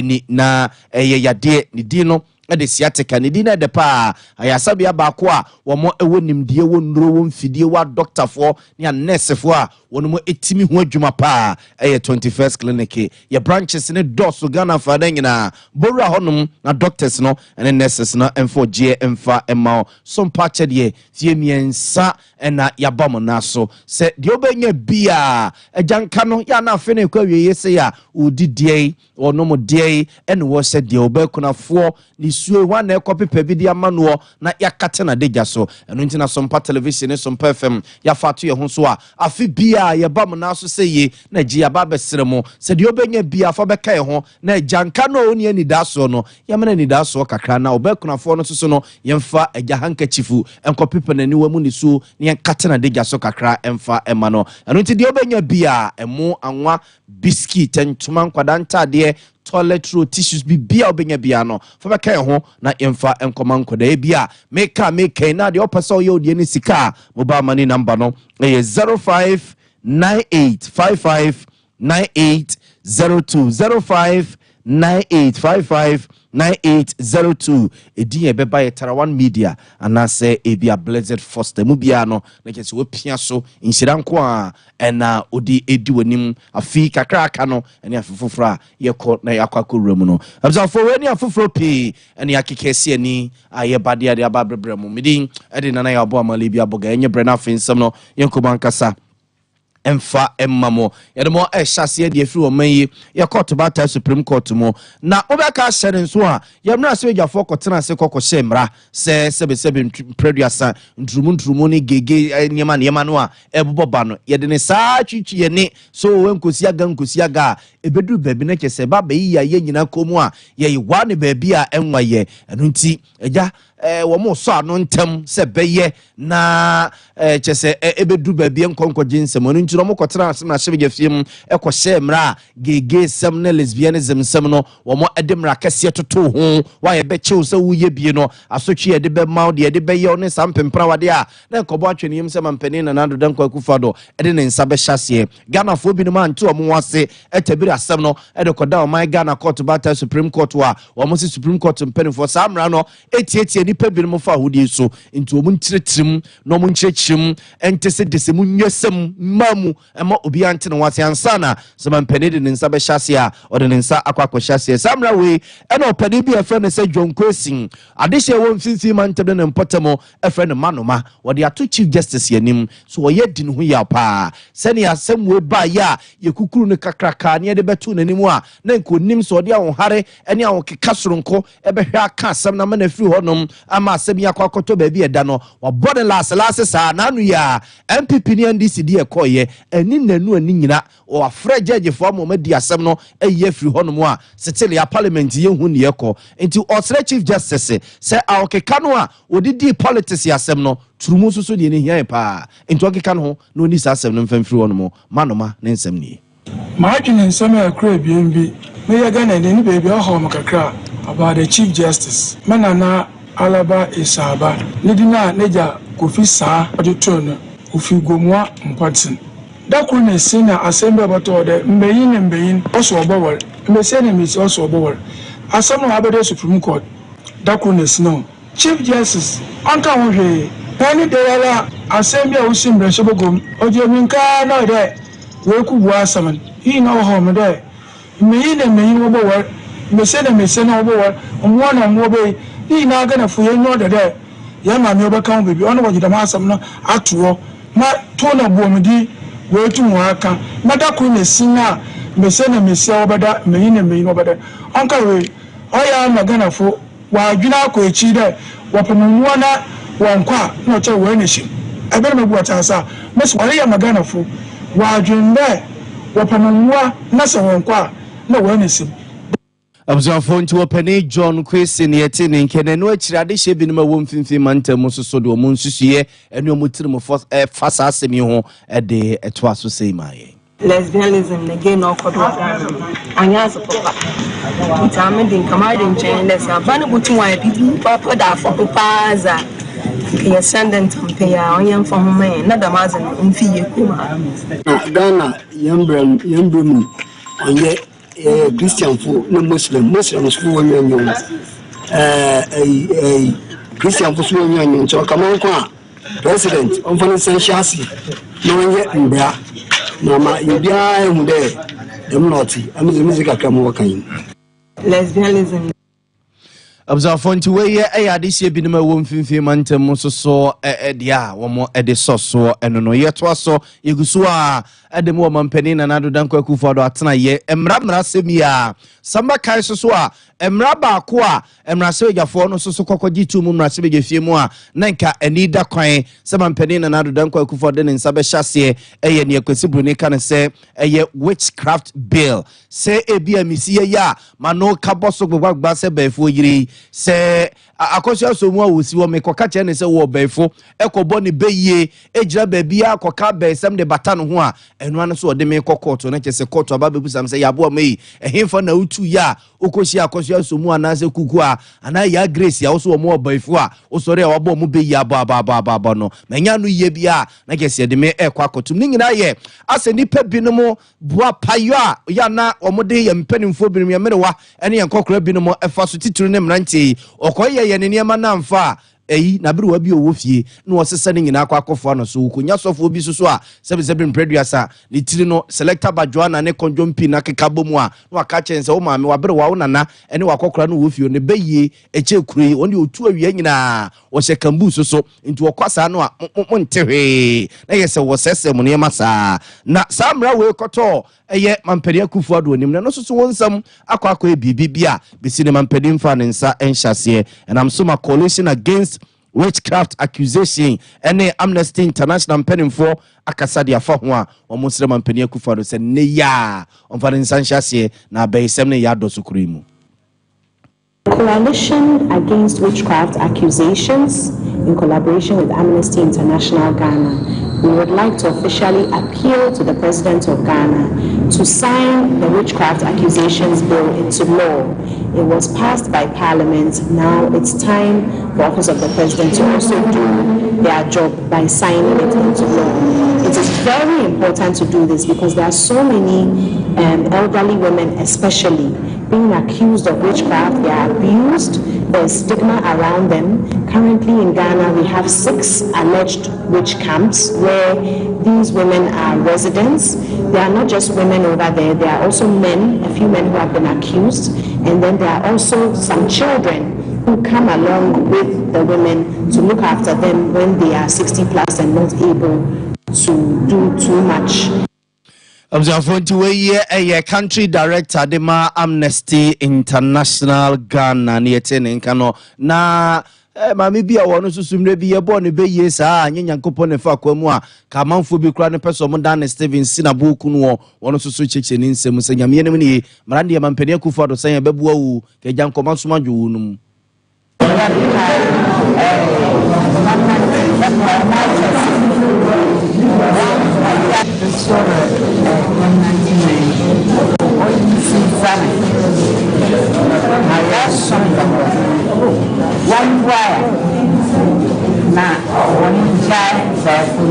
Ni na ɛyɛ yadeɛ ne din no de sciatica. Ne din no ɛdɛ paa. Ayasabea baako a wɔn wɔ nimdeɛ, wɔ nnuro, wɔ mfidie, wɔ adɔktafoɔ ne anɛɛsefoɔ a wɔn tumi ho adwuma paa ɛyɛ 21st Clinic. Yɛ branches ne dɔɔso Ghana fa no nyinaa. Bɔwura hɔnom na doctors no ne nurses no mfa ɔgyeɛ mfa mma wo so. Mpa akyɛdeɛ fie 3 ɛna yɛaba mo na so sɛ deɛ wobɛnya bia agyanka no yɛ ana afe no ɛkɔ awieɛ sɛ a wɔdi deɛ yi, wɔnom deɛ yi, ɛne wɔhyɛ deɛ wɔbɛkunafoɔ ne suo hɔ ana ɛkɔ pepa bi de ama noɔ na yɛakate n'adagya so. Ɛno nti na Sompa Television ne Sompa FM yɛafa ato yɛn ho so a afe bia yɛba mo naa so sɛ yie na agye yɛaba abɛsrɛ mo sɛ deɛ wobɛnya bia fa bɛka yɛn ho na agyanka no a ɔni anidasoɔ no, yɛmana anidasoɔ kakra, na ɔbɛkunafoɔ no soso no, yɛmfa agya handkerchief nkɔ pepa n'aniwa mu ne suo na yɛnkate n'adagya so kakra ɛmfa ɛma no. Ɛno nti deɛ wobɛnya bia, ɛmo, anwa, biscuit, ntoma, nkwadaa ntadeɛ, toilet roll, tissues, bibia wobɛnya bia no, fa bɛka yɛn ho na yɛmfa nkɔma nkwadaa bi a meka meka na deɛ wopɛ sɛ ɔyɛ wodeɛ ne sika a, mobile money number no ɛyɛ 059855 9802, 059855 9802. Ɛdin yɛ bɛba yɛ Tarawan Media anaasɛ ebia Blessed Foster mu biara no, na kyerɛ sɛ wapia so nhyira nko a ɛna ɔde ɛdi w'anim afei kakra aka no ɛne afe foforɔ a yɛkɔ na yɛakɔ akɔwura mu no. Abusuafoɔ, wei ne afoforɔ pii ɛne akeka asi ani a yɛba de ade aba abrɛbrɛ mu. Medin ɛde Nana yɛ abɔ amale bi abɔga. Ɛnyɛ berɛ no afei nsɛm no yɛnkɔmɔ ankasa ɛmfa mma mo. Yɛde mo ɛhyɛ aseɛ deɛ firi ɔman yi yɛkɔ Tobata Supreme Court mu na wobɛka ahyɛ ne nso a yɛmmra sɛ adwafoɔ kɔtena ase kɔkɔhyɛ mmara sɛ sɛbesɛbe mprɛduasa nturumu nturumu ne gege nneɛma nneɛma no a ɛbobɔ ba no, yɛde ne saa twitwi yɛne so nkosi aga nkosi aga a ɛbɛduru baabi no kyɛ sɛ ba bɛyi yɛ yɛ nyina kɔ mu a yɛyewa ne baabi a ɛnwa yɛ. Ɛno nti agya wɔn sɔ ano ntɛm sɛ bɛyɛ na kyɛ sɛ ɛbɛduru baabi nkɔnkɔgye nsɛm. Ɛno nti no wɔn kɔtena ase na ahyɛbagya fie mu ɛkɔhyɛ mmara a gege sɛm ne lesbianism sɛm no, wɔn de mmara kɛseɛ toto ho wɔayɛ bɛkyew sɛ woyɛ bie no, asotwe yɛde bɛma wo deɛ yɛde bɛyɛ wo ne saa mpempra wadeɛ a na nkɔbɔ atwe ne yam sɛ mampanin Nana Addo Dankwa Akufo-Addo ɛde ne nsa bɛhyɛ aseɛ. Ghanafoɔ binom ante wɔn ho ase, ɛtabiri asɛm no ɛde kɔda ɔman Ghana court bata Supreme Court a wɔn si Supreme Court mpanimfoɔ saa mmara no etietie nipa binom fa ahodie so, nti wɔn nkyerɛkyerɛ mu na wɔn nkyerɛkyerɛ mu ɛnte sɛ de sɛ mu nyɛsɛm mmaa mu ɛma obiara nte ne ho ase ansa na sɛ mampanin de ne nsa bɛhyɛ aseɛ a ɔde ne nsa akɔ akɔhyɛ aseɛ. Saa mmara wei ɛna ɔpanin bi a ɛfrɛ no sɛ John Kwesi adehyɛ wɔ Mfimfini mantam ne ne mpɔtam ɛfrɛ no Manoma wɔde ato Chief Justice anim so wɔyɛ di ne ho yaw paa sɛnea asɛm wei baayɛ a yɛkukuru no kakraka ne yɛde bɛto n'anim a na nka onim sɛ ɔde ahohare ne ahokeka soronko ɛbɛhwɛ aka asɛm no ama no afiri hɔnom ama asɛm yi akɔ akɔtɔ baabi ɛda no. Wabɔ ne laaselaase saa n'ano yi a NPP ne NDC deɛ ɛkɔɔyɛ ɛni nanu ani nyina wɔafrɛ gyɛgyefoɔ ama wɔn adi asɛm no ayi afiri hɔnom a setele a parliament yɛhu ne yɛkɔ. Nti ɔsrɛ Chief Justice sɛ ahokeka no a wɔde dii politics asɛm no turumu nso so deɛ ne hia yɛ paa, nti ɔkeka no ho na ɔni saa asɛm no mfa mfiri hɔnom. Manoma ne nsɛm nie. Maadwene nsɛm a ɛkora ebien bi meyɛ Ghana ni ne baabi ɔhaw me kakra about the Chief Justice, me nana Alaba Esaaba ne din a n'agya Kofi Saa ɔde too no. Ofi Gomoa Mpɔten. Da kor na esi na asɛm bi a ɔbɛtɔɔ dɛ mbanyin na mbanyin ɔso ɔbɔwar, mbesia na mbesia ɔso ɔbɔwar. Asɛm no ɔabɛda Supreme Court da kor na esi no Chief Justice ɔnnka ho hwee. Na ne da yi ara asɛm bi a osi mbrahyɛbagua mu, ɔgye emirika ara na ɔyɛ dɛ woekobua asɛm no. Iyi na ɔhaw me dɛ mbanyin na mbanyin wɔbɔwar, mbesia na mbesia na wɔbɔwar, mbowa na mbowa bɛyi. Ne nyinaa Ghanafo hɛn enyiwa da dɛ hɛn maame ɔbɛka ho biribi. Ɔno wɔdze dɛm asɛm no ato hɔ ma tow na boamdzi woetum wɔaka na da kor na sin a mbesia na mbesia wɔbɛda, mbanyin na mbanyin wɔbɛda. Ɔnnka hwee. Ɔyɛ a nna Ghanafo wɔadwen akɔ ekyir dɛ wɔpɛ mbowa na wɔnnkɔ a nna ɔkyerɛ hɔn ehyim. Aber a mebua tse ase a, mese wɔreyɛ ma Ghanafo wɔadwen dɛ wɔpɛ mbowa na sɛ wɔnnkɔ a nna hɔn ehyim. Abusuafoɔ, nti wɔpɛne John Kwesi ne yɛte ne nkɛ na ɛno akyiri adehyɛ binom a ɛwɔ Mfimfini mantam mu nso so de wɔn nsusuiɛ ne wɔn tirimfɔ ɛfa saa asɛm yi ho de ɛtoa so sei maa yɛn. Lesbianism na gay na ɔkɔ do wɔ Ghana no, ɔnnyɛ adze papa. Ntsi ame de nka m'adwen kyerɛ nye dɛ sɛ aban no botum ayɛ biribi papaapa da afɔr paa dze a, nka yɛserɛ no dɛ ntsɛmpa yi ara ɔnyɛ mfa ho mma hɛn na dɛm adze no omfi hɛn kurom ha. Na Ghana yɛn brɛ mu no, ɔnyɛ. Yɛyɛ Christianfo ne Muslim. Muslimsfo wɔn nwa nyo. Ɛɛ ɛyi ɛyi Christianfo so wɔn nwa nyo. Nti ɔkama nko a president ɔmfa ne nsa nhyɛ ase na ɔnyɛ mbra na ma obiara ehu dɛ dɛm na ɔte. Ɛmo dze medze kakra mo wɔka yi. Lesbianism. Abusuafoɔ, nti wei yɛ ɛyɛ adehyɛ binom a ɛwɔ mfimfini mantam mu nso so ɛdeɛ a wɔn ɛde sɔ soɔ. Ɛno no yɛtoa so, yɛgu so a ɛde mu wɔ mampanin Nana Addo Dankwa Akufo Addo atena yɛ mmara mmara sɛm yi a samba kae so so a mmara baako a mmarahyɛbadwafoɔ no nso so kɔkɔgye tu mu mmarahyɛbadwa fie mu a na nka ani da kwan sɛ mampanin Nana Addo Dankwa Akufo Addo de ne nsa bɛhyɛ aseɛ ɛyɛ nea Kwasi Buroni ka no sɛ ɛyɛ witchcraft bill, sɛ ebi a misi yɛ yɛ a ma no ka bɔ so gbagbagba sɛ bɛɛfoɔ yere yi sɛ akɔso aso mu a wɔsi wɔ mekɔka kyerɛ ne sɛ wɔ bɛɛfo ɛkɔbɔ ne bɛyie egyina baabi a kɔka bɛɛsɛm de bata ne ho a, ɛno ano so ɔde me kɔ kɔɔto no kyɛ sɛ kɔɔto aba bɛbusam sɛ yɛaboa ma yi ɛhemfa na wotu yɛ a wokɔhyia akɔso aso mu anaasɛ kuku a anaa yɛ Grace a wosɔ wɔn ɔbɛɛfo a wosɔre a wabɔ ɔmo bɛyie abɔ abɔ abɔ abɔ abɔ no manya no yie bi a na kyɛ sɛ yɛde me ɛkɔ akɔtum ne nyinaa yɛ asɛ nipa binom boa payɔ a yɛ na wɔde yɛn mpanimfoɔ binom, yɛn mmerewa ne yɛn nkɔkora binom ɛfa so, titiri ne mmeranteɛ yi ɔkɔ yɛ yɛn ne nneɛma namfa a ɛyi n'aberewa bi a ɔwɔ fie na wɔsesa ne nyinaa akɔ akɔfoa no so wɔkɔnya sɔfoɔ bi soso a sɛbisɛbi mprɛduasa ne tiri no selector badwoana ne kɔndwom na keka bɔ mu a na waka kyɛn sɛ wo maame waberewa, wo nana ne wakɔkora no wɔ fie ne bɛyie ɛkyɛ kuro yi, wɔn de otu awia nyinaa wɔhyɛ kambu soso nti wɔkɔ saa no a mo nte hwee na yɛ sɛ wɔsɛsɛ mo nneɛma saa. Na saa mmara wei kɔtɔɔ ɛyɛ mampanin Akufo Addo anim na ɛno nso so wɔn nsɛm akɔ akɔyɛ biribi bi a bɛsi ne mampanin fa ne nsa nhyɛ aseɛ. Ɛnam so ma Coalition Against Witchcraft Accusation ɛne Amnesty International mpanimfoɔ akasa de afa ho a wɔn nsrɛ mampanin Akufo Addo sɛ ne yaa ɔmfa ne nsa nhyɛ aseɛ na abɛyisɛm ne yɛ adɔ so kuro yi mu. Coalition Against Witchcraft Accusations, in collaboration with Amnesty International Ghana, we would like to officially appeal to the President of Ghana to sign the Witchcraft Accusations Bill into law. It was passed by Parliament. Now it's time for Office of the President to also do their job by signing it into law. It is very important to do this because there are so many elderly women, especially, being accused of witchcraft. They are abused. There's stigma around them. Currently in Ghana, we have six alleged witch camps where these women are residents. They are not just women over there, there are also men, a few men who have been accused, and then there are also some children who come along with the women to look after them when they are 60 plus and not able to do too much. Abusuafoɔ, nti wei ɛyɛ country director de ma Amnesty International Ghana ne yɛte ne nka no. Na maame bi a wɔno nso so mmerɛ bi yɛbɔɔ ne bɛyie saa nyɛ Nyankopɔn ne fa kwa mu a ka amanfoɔ bi koraa ne pɛ sɛ ɔmo dan ne Steven Sinaboku no wɔ wɔno nso so kyerɛkyerɛ ne nsɛm sɛ Nyameɛ nom ne mmara deɛ mampanin Akufo Addo sɛn yɛbɛboa wo ka agya nkɔma soma dwo wo no mu. Wɔmboa na wɔngyae baako no.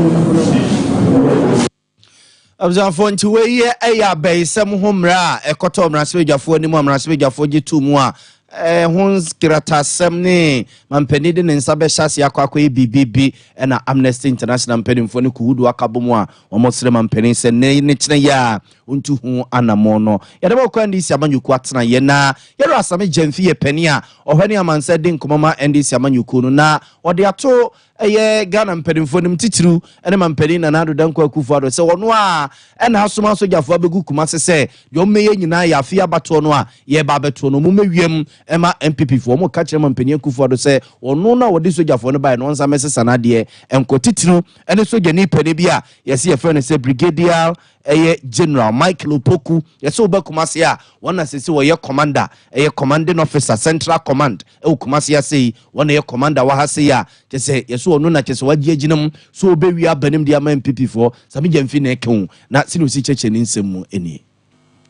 Abusuafoɔ, nti wei yɛ ɛyɛ abɛɛsɛm ho mmerɛ a ɛkɔtɔ mmarahyɛbadwafoɔ anim a mmarahyɛbadwafoɔ gye to mu a ɛho kratasɛm ne mampanin de ne nsa bɛhyɛ ase akɔ akɔyɛ biribi. Ɛna Amnesty International mpanimfoɔ ne kuhudu aka bɔ mu a wɔn srɛ mampanin sɛ ne ne kyerɛ yɛ a ɔntu ho anammɔn no. Yɛde bɛ kɔ NDC amanyɔkuo atena yɛ na yɛrɛ Asame Gyamfi yɛ panin a ɔhwɛ ne amansa di nkɔmɔ ma NDC amanyɔkuo no na ɔde ato ɛyɛ Ghana mpanimfoɔ nim titiriw ɛne mampanin Nana Addo Dankwa Akufo Addo sɛ ɔno a ɛna asoma asogyafoɔ abɛgu Kumase sɛ deɛ ɔmmɛyɛ nyinaa yɛ afe abatoɔ no a yɛba abɛtoɔ no ɔmo ɛma NPP foɔ. Ɔmo ka kyerɛ mampanin Akufo Addo sɛ ɔno no a wɔde sogyafoɔ no baeɛ no ɔnsa mɛsesa n'adeɛ nkɔ, titiriw ɛne sogyani panin bi a yɛsi yɛfrɛ no sɛ Brigadier ɛyɛ General Michael Opoku. Yɛsɛ wobɛ Kumase a wɔn na sɛ wɔyɛ commander, ɛyɛ commanding officer, Central Command ɛwɔ Kumase ase yi, wɔn na yɛ commander wɔ ha se yi a kyɛ sɛ yɛsɛ ɔno na kyɛ sɛ wagye agyina mu so wɔbɛwie aba nim de ama NPP foɔ. Sami Gyamfi na ɛka ho na sɛdeɛ osi kyerɛkyerɛ ne nsɛm mu nie.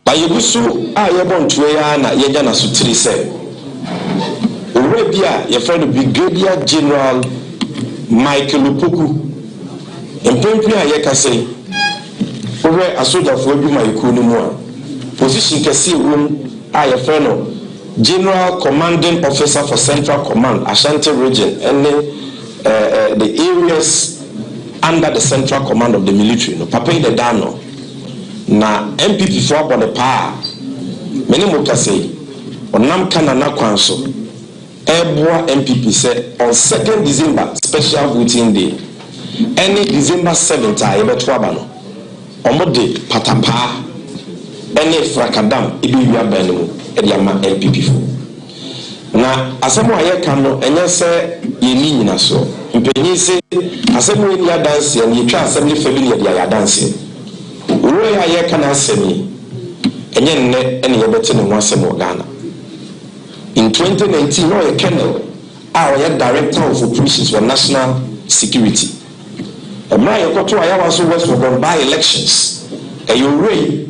Ba yɛgu so a yɛbɔ ntoa yi ara na yɛnya n'asotiri sɛ owura bi a yɛfrɛ no Brigadier General Michael Opoku, mpempem a yɛka sɛ wohwɛ asogyafoɔ adwumayɛkuo no mu a Position kɛse a ɛwɔ mu a yɛfrɛ no General Commanding Officer for Central Command, Ashanti Region ne the areas under the Central Command of the Military no, papa yi na ɛda ano. Na NPP foɔ abɔ no paa a, me ne mo kasa yi, ɔnam Kanana kwan so ɛreboa NPP sɛ on second December special voting day ɛne December seventh a yɛbɛto aba no, wɔde patapaa ne frakadam bɛwie aban no mu de ama NPP foɔ. Na asɛm a yɛka no ɛnyɛ sɛ yɛnni nnyinasoɔ. Mpanin se asɛm a ɛnni adanseɛ no yɛtwa asɛm no fa bi na yɛde ayɛ adanseɛ. Owura yi a yɛreka n'asɛm yi, ɛnyɛ nnɛ na yɛbɛte ne ho asɛm wɔ Ghana. In 2019 na ɔyɛ Colonel a ɔyɛ Director of Operations wɔ National Security. Mmerɛ a yɛkɔtoo Ayawaso West Wuogon by-elections, ɛyɛ owura yi.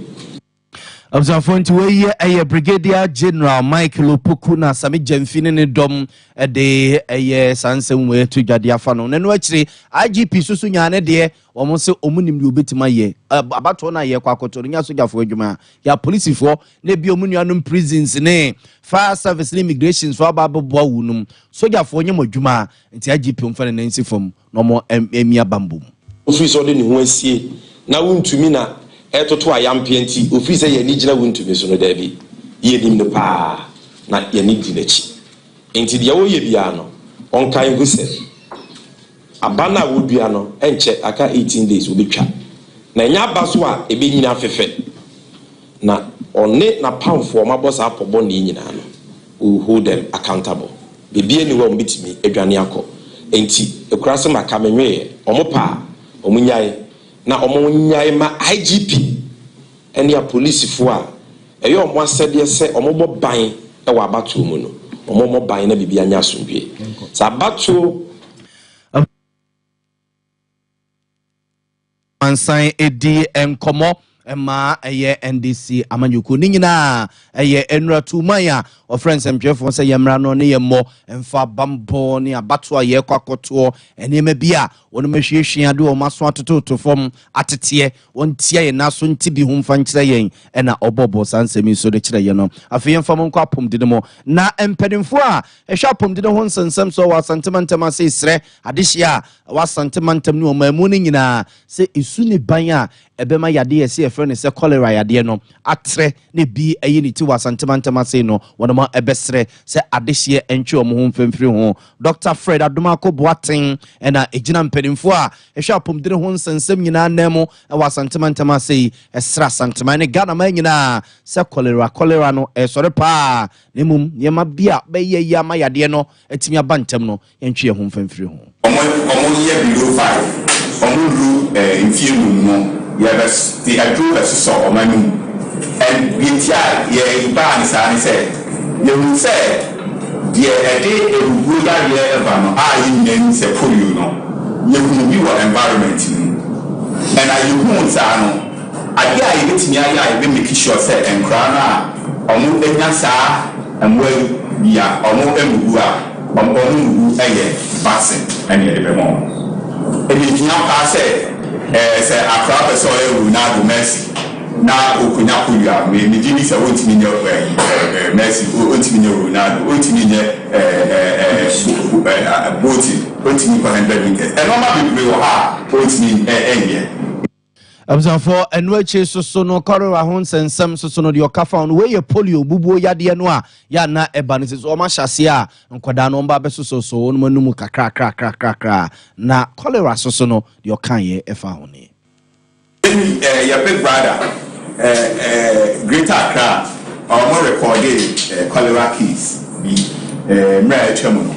Abusuafoɔ, nti wei ɛyɛ Brigadier General Michael Opoku na Sami Gyamfi ne ne dɔm de ɛyɛ saa nsɛm wei ato dwa de afa no. N'ano akyire IGP soso nyaa ne deɛ wɔn sɛ wɔn nim deɛ obɛtumi ayɛ abatoɔ no a yɛkɔ akɔtɔ no nyɛ asogyafoɔ adwuma, yɛ apolisifoɔ na ebi wɔn nuanom prisons ne fire service ne immigrations foɔ aba abɛboa wɔn nom. Sogyafoɔ nyɛ mo adwuma, nti IGP mfa ne nan si fam na wɔn emia bambom. Ofiri sɛ ɔde ne ho asie na Wontumi na ɛtoto ayampeɛ, nti ofiri sɛ yɛni gyina Wontumi so no, daabi, yɛnim no paa na yɛne di n'akyi. Nti deɛ wɔyɛ biara no, ɔnkae nhu sɛ aba no a wɔdua no ɛnkyɛ, aka 18 days wɔbɛtwa, na ɛnyɛ aba so a ɛbɛnyini afɛfɛ. Na ɔne n'apamfoɔ ɔmabɔ saa pɔbɔ ne nyinaa no, we will hold them accountable. Beebi ani hɔ a wɔbɛtumi adwane akɔ. Nti ekura sɛ maka menweeɛ, ɔmo pa a ɔmo nyae na ɔmo nyae ma IGP ɛne apolisifoɔ a ɛyɛ ɔmo asɛdeɛ sɛ ɔmo bɔ ban ɛwɔ abatoɔ mu no, ɔmo mmɔ ban na biribi anya asomdwie sɛ abatoɔ. Ansan edi nkɔmɔ ma ɛyɛ NDC amanyɔkuo ne nyinaa ɛyɛ nnura tuman a ɔfrɛ nsɛmtwerɛfoɔ sɛ yɛmmra no ne yɛmmɔ mfa bambɔ ne abato a yɛrekɔ akɔtoɔ, nneɛma bi a wɔn ahwiehwie ade wɔn aso atototo fam ateteɛ wɔn tia yɛn naso nti bi ho mfa nkyerɛ yɛn. Ɛna ɔbɔbɔ saa nsɛm yi so de kyerɛ yɛn no. Afei yɛmfa mo nkɔ apɔmuden mu, na mpanimfoɔ a ɛhwɛ apɔmuden ho nsɛnsɛm so wɔ Asantemantam ase srɛ adehyɛ a ɛwɔ Asantemantam ne ɔman mu no nyinaa sɛ esu ne ban a ɛbɛma yadeɛ yɛsɛ yɛfrɛ no sɛ cholera yadeɛ no atrɛ na ebi ɛyɛ ne ti wɔ Asantemantam ase no, wɔn ɛbɛsrɛ sɛ adehyeɛ ntwe wɔn ho mfimfiri ho. Dr Fred Adomako Boateng ɛna egyina mpanimfoɔ a ɛhwɛ apɔmuden ho nsɛnsɛm nyinaa nan mu ɛwɔ Asantemantam ase yi ɛsrɛ Asanteman ne Ghana man nyinaa sɛ cholera no ɛsɔre paa, na mmom nneɛma bi a bɛyɛ yi ama yadeɛ no atumi aba ntɛm no, yɛntwe yɛn ho mfimfiri ho. Ɔmo yɛ below 5, ɔmo ndu mfie 5 no, yɛbɛ de aduro bɛsosɔ ɔmo anum. And deɛ ti a yɛ baa ne saa ne sɛ yɛhu sɛ deɛ ɛde ebubuo yareɛ ɛba no a yɛn nyinaa nim sɛ polio no, yɛhu bi wɔ environment no mu. Ɛna yɛhu saa no, adeɛ a yɛbɛtumi ayɛ a yɛbɛ make sure sɛ nkwaraa no a ɔmo anya saa mmoa yi bi a ɔmo emubu a ɔmo mubu ɛyɛ vaccine ɛna yɛde bɛma ɔmo. Ɛna ehia paa sɛ sɛ akwaraa pɛ sɛ ɔyɛ Ronaldo, Messi na okonya polio a, me gye di sɛ wɔntumi nyɛ ɛɛ ɛɛ Messi, wɔntumi nyɛ Ronaldo, wɔntumi nyɛ ɛɛ ɛɛ ɛɛ Bolt, wɔntumi kɔ 100 meters. Ɛnɔɔma bebree wɔ ha a wɔntumi ɛnyɛ. Abusuafoɔ, ɛno akyi soso no, cholera ho nsɛnsɛm soso no, deɛ ɔka fa no, wei yɛ polio bubuo yadeɛ no a yɛana ɛba no sɛ sɛ ɔma hyɛ aseɛ a nkwadaa no ɔmba bɛsosɔsɔ wɔn anum kakrakrakrakrakra. Na cholera soso no, deɛ ɔka yɛ ɛfa ho ne. Yɛ big brother Greater Accra, ɔmo recorde cholera case bi mmerɛ a atwa mu no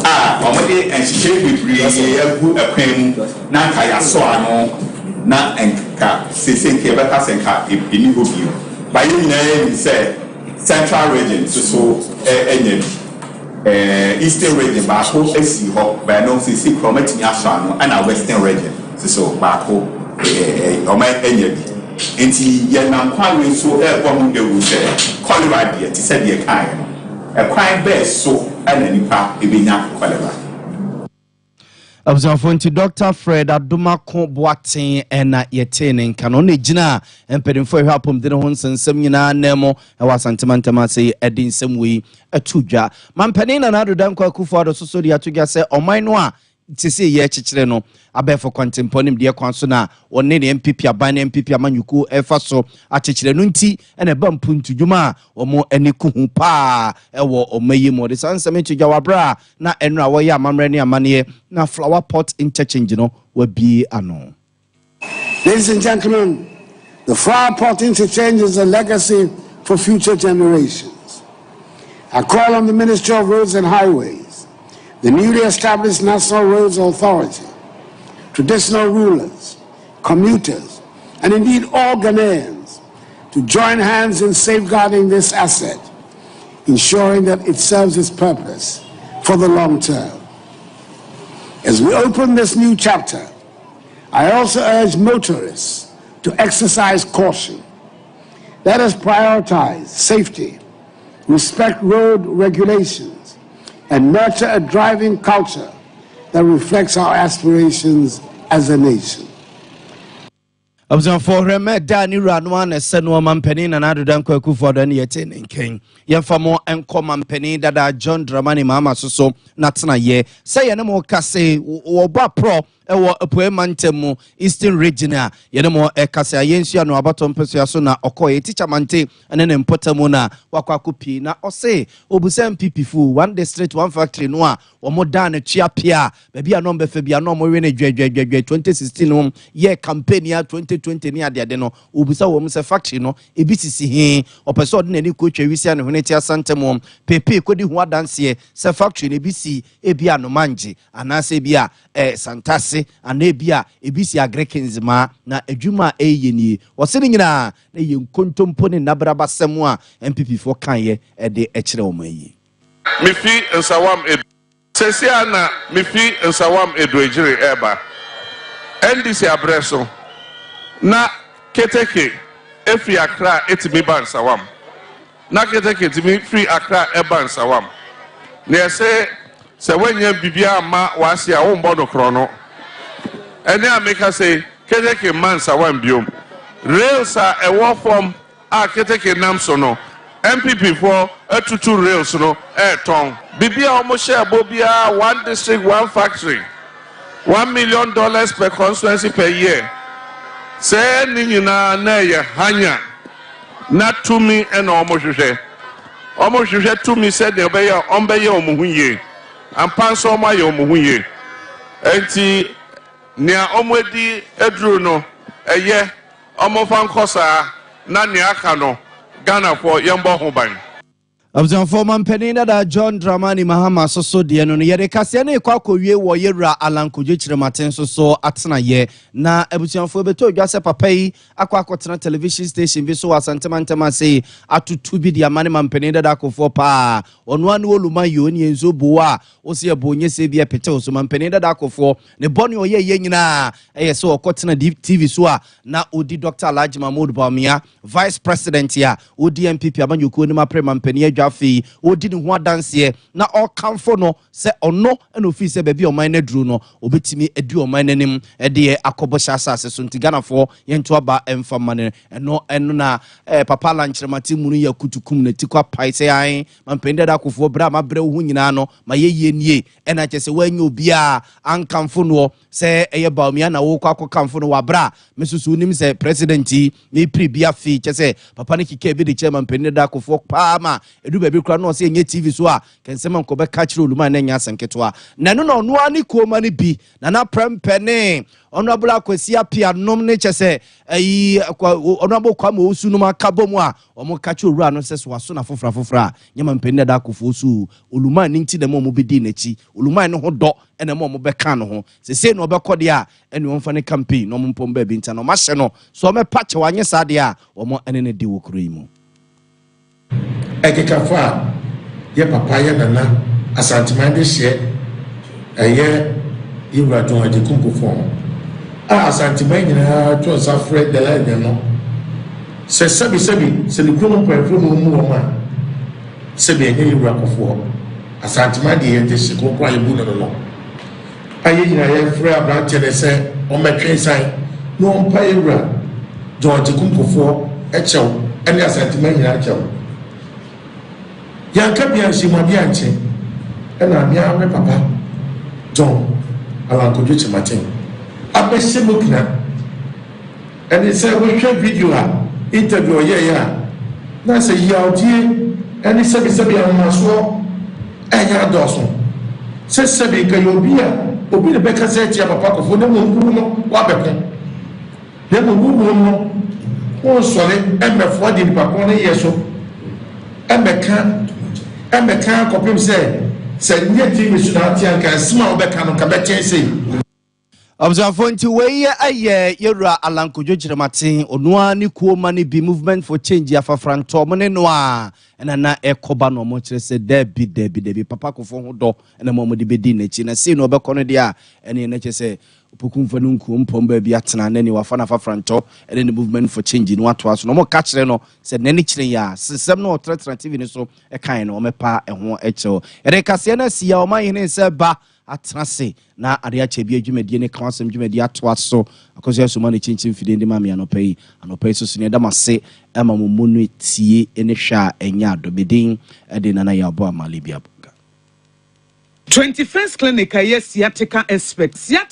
a ɔmo de nhyehyɛ bebree agu ɛkwan mu na nka yɛasɔ ano na nka sese nka yɛbɛka sɛ nka ɛni hɔ bio ba. Yɛn nyinaa yɛnim sɛ Central Region nso so ɛnya bi, Eastern Region baako asi hɔ bɛn no, sese kura ɔmo atumi asɔ ano, ɛna Western Region nso so baako ɔmo anya bi. Nti yɛnam kwan wei so ɛrebɔ ho dawuro sɛ cholera deɛ, te sɛ deɛ kaeɛ no, ɛkwan bɛɛ so ɛna nipa ebenya cholera. Abusuafo, nti Dr Fred Adomako Boaten ɛna yɛtee ne nka no. Ɔno gyina mpanimfoɔ ɛhwɛ apɔmuden ho nsɛnsɛm nyinaa nan mu ɛwɔ Asantemantam ase ɛde nsɛm wei ɛto dwa. Mampanin Nana Addo Dankwa Akufo Addo soso de ato dwa sɛ ɔman no a sese yɛ kyekyere no abɛɛfo kwantempɔn nimdeɛ kwan so na ɔne ne NPP aban ne NPP amanyɔkuo ɛfa so akyekyere no, nti ɛna ɛba mpuntudwuma a wɔn ani ku ho paa ɛwɔ ɔma yi mu. Ɔde saa nsɛm to dwa wabere a na ɛno a wɔyɛ amammerɛ ne amanneɛ na Flower Pot Interchange no wabie ano. Ladies and gentlemen, the Flower Pot Interchange is a legacy for future generations. I call on the Ministry of Roads and Highways, the newly established National Roads Authority, traditional rulers, commuters, and indeed all Ghanaians to join hands in safeguarding this asset, ensuring that it serves its purpose for the long term. As we open this new chapter, I also urge motorists to exercise caution. Let us prioritize safety, respect road regulations, and nurture a driving culture that reflects our aspirations as a nation. Abusuafoɔ, hwɛ mɛ da ne wura no a na ɛsɛ no. Ɔma mpanin Nana Addo Dankwa Akufo Addo ne yɛte ne nkɛn. Yɛmfa mo nkɔ ma mpanin dada John Dramani Mahama soso na tena sɛ yɛne mo kase wɔbɔ aporɔ ɛwɔ Apuei mantam mu, Eastern Region a yɛne mo ɛkasa a yɛnsua no abatɔ mpɛsua so na ɔkɔɔ yɛ tikya mante ɛne ne mpɔtam mu na wakɔ akɔ pii na ɔse obusa NPP fo One District One Factory no a wɔn dan no tua pia baabi a nɔm bɛfɛ bi a nɔm we ne dwɛdwɛdwɛdwɛ 2016 no yɛ campaign ya 2020 ne adeade no. Obusa wɔn sɛ factory no ebi sisi he? Ɔpɛ sɛ ɔde n'ani kɔ twa wisi a ne hwene te asantɛm wɔn peepee kɔdi ho adanseɛ sɛ factory no ebi si ebi a nomangye anaasɛ ebi a Santase anaa ebi a ebi si Agric Nzemaa na adwuma a ɛyɛ nie. Wɔsi ne nyinaa na yɛ nkontompo ne nnabrabasɛm a NPP foɔ kan yɛ ɛde ɛkyerɛ wɔn yi. Mifi Nsawam Edu sɛsi a na mifi Nsawam Eduagyiri ɛɛba NDC abrɛ so na keteke efi Accra etimi ba Nsawam, na keteke timi firi Accra ɛba Nsawam. Na yɛsɛ sɛ wɔnyɛ biribiara ama w'ase a wɔmbɔ no korɔ no ɛne a meka sɛ keteke mma Nsawam biom. Rails a ɛwɔ fam a keteke nam so no, NPP foɔ atutu rails no ɛɛtɔn. Biribi a wɔn hyɛ ɛbɔ biara, One District One Factory, $1 million per constituency per year, sɛ ne nyinaa na ɛyɛ hanya na tumi ɛna wɔn hwehwɛ. Wɔn hwehwɛ tumi sɛdeɛ ɔbɛyɛ wɔn bɛyɛ wɔn ho yie. Ampa nso wɔn ayɛ wɔn ho yie, nti nea wɔn adi aduru no ɛyɛ wɔn fa nkɔ saa na nea aka no, Ghanafoɔ yɛn bɔ ho ban. Abusuafoɔ, mampanin dada John Dramani Mahama soso deɛ no, yɛde kaseɛ no ekɔ akɔwie wɔ yɛwura Alan Kodwo Kyerematen nso so atenayɛ. Na abusuafoɔ, bɛtɔ odwa sɛ papa yi akɔ akɔtena television station bi so wɔ Asantemantam ase atutu bi de ama ne mampanin dada akofoɔ paa. Ɔno ano oluma yi oni nso bo a wosi ɛbo nye sɛ bi ɛpete so. Mampanin dada akofoɔ ne bɔne ɔyɛ yɛ nyinaa ɛyɛ sɛ ɔkɔtena TV so a na odi Dr Alhaji Mahmood Bawumia, vice president a odi NPP amanyɔkuo no mu apere mampanin adwa, afei odi ne ho adanseɛ na ɔkamfo no sɛ ɔno ɛna ofii sɛ baabi a ɔman no aduru no, obɛtumi adi ɔman no anim ɛdeɛ akɔbɔ hyɛ asase so, nti Ghanafoɔ yɛnto aba ɛmfa ma no. Ɛno na papa Alan Kyerematen mu no yɛ kutukum na ti kɔ apae sɛ an mampanin dada akofoɔ berɛ a mabrɛ wo ho nyinaa no ma yɛyie nie. Ɛna kyɛ sɛ woanya obiaa ankamfo noɔ sɛ ɛyɛ Bawumia na wokɔ akɔkamfo no wabrɛ a me nso so wonim sɛ president yi mepere bi. Afei kyɛ sɛ papa no keka bi de kyerɛ mampanin dada akofoɔ paa ma ɛdu baabi koraa na ɔsɛ ɛnyɛ TV so a kɛnsɛm nkɔbɛka kyerɛ oluma na ɛnyɛ asɛm ketewa. Na ɛno na ɔno ara ne kuoma no bi Nana Prɛmpɛ ne Honorable Akwasi Apia nom ne kyɛ sɛ ɛyi Honorable Kwame Owusu nom aka bɔ mu a wɔn ka kyerɛ owura no sɛ so waso na foforɔ afoforɔ a nyɛma mpanin dada akofoɔ so oluman ne nti na ɛma wɔn bɛdi n'akyi. Oluman ne ho dɔ ɛna ɛma wɔn bɛka ne ho sese na ɔbɛkɔ deɛ a ɛne wɔn fa ne campaign na wɔn mpɔn baabi nta na wɔn ahyɛ no so wɔn kyɛw anyɛ saa deɛ a wɔn ɛne ne di wɔ kuro yi mu. Ɛkekafo a yɛ papa yɛ nana Asanteman de hyɛ ɛyɛ yɛwura John Agyekum Kufuor a Asanteman nyinaa to nsa frɛ dɛlɛ no sɛ sɛbisɛbi sɛ ne kurom mpanyinfoɔ na ɔmu wɔn a sɛbi ɛnyɛ yɛwura Kufuor. Asanteman deɛ yɛde hye kronkron a yɛbu no. A yɛn nyinaa yɛfrɛ aberanteɛ no sɛ ɔmmɛtwe nsan na ɔmpa yɛn wura John Agyekum Kufuor kyɛw ne Asanteman nyinaa kyɛw. Yɛanka bi anhyɛ mu adeɛ ankye ɛna me ara me papa John Allan Kojo Kyerematen abɛhyɛ mu kena. Ɛne sɛ wohwɛ video a interview a ɔyɛeɛ a, na sɛ yawdie ne sɛbisɛbi ahomasoɔ ɛnyɛ adɔɔso. Sɛ sɛbi nka yɛ obi a obi na bɛkasa atia Papa Kofo na mmom wo no woabɛko. Na mmom wo mmom no wonsɔre mmɛfoa deɛ nipa korɔ no yɛ so mmɛka mmɛka kɔpem sɛ sɛ nyɛ TV so na ate a nka nsem a wobɛka no nka bɛkyɛn sei. Abusuafoɔ nti wei yɛ yɛwura Allan Kojo Kyerematen, ɔno ara ne kuo ma no bi Movement for Change afafrantɔ ɔmo ne no a ɛna na ɛkɔba na ɔmo kyerɛ sɛ daabi daabi daabi Papa Kofo ho dɔ ɛna ma ɔmo de bɛdi n'akyi na sei na ɔbɛkɔ no deɛ a ɛne na kyerɛ sɛ Opoku mfa no nkuo mpɔm baabi atena na ne wafa no afafrantɔ ɛne ne Movement for Change no atoa so na ɔmo ka kyerɛ no sɛ n'ani kyerɛ yɛ a sensɛm no ɔtrɛtrɛ TV no so ɛkan no ɔmɛpa ɛho ɛkyɛw yɛde kaseɛ no asi a ɔman hene sɛ ba atena ase na ade akyɛ bi adwumadie ne ka asɛm dwumadie atoa so akɔso asoma ne kyinkyin fidie de ma me anɔpa yi. Anɔpa yi so so ne ɛda mo ase ɛma mo mu no tie ne hwɛ a ɛnyɛ adɔbedin ɛde Nana yɛ aboa ma Libya. 21st Clinic a ɛyɛ sciatica expert. Sciatica.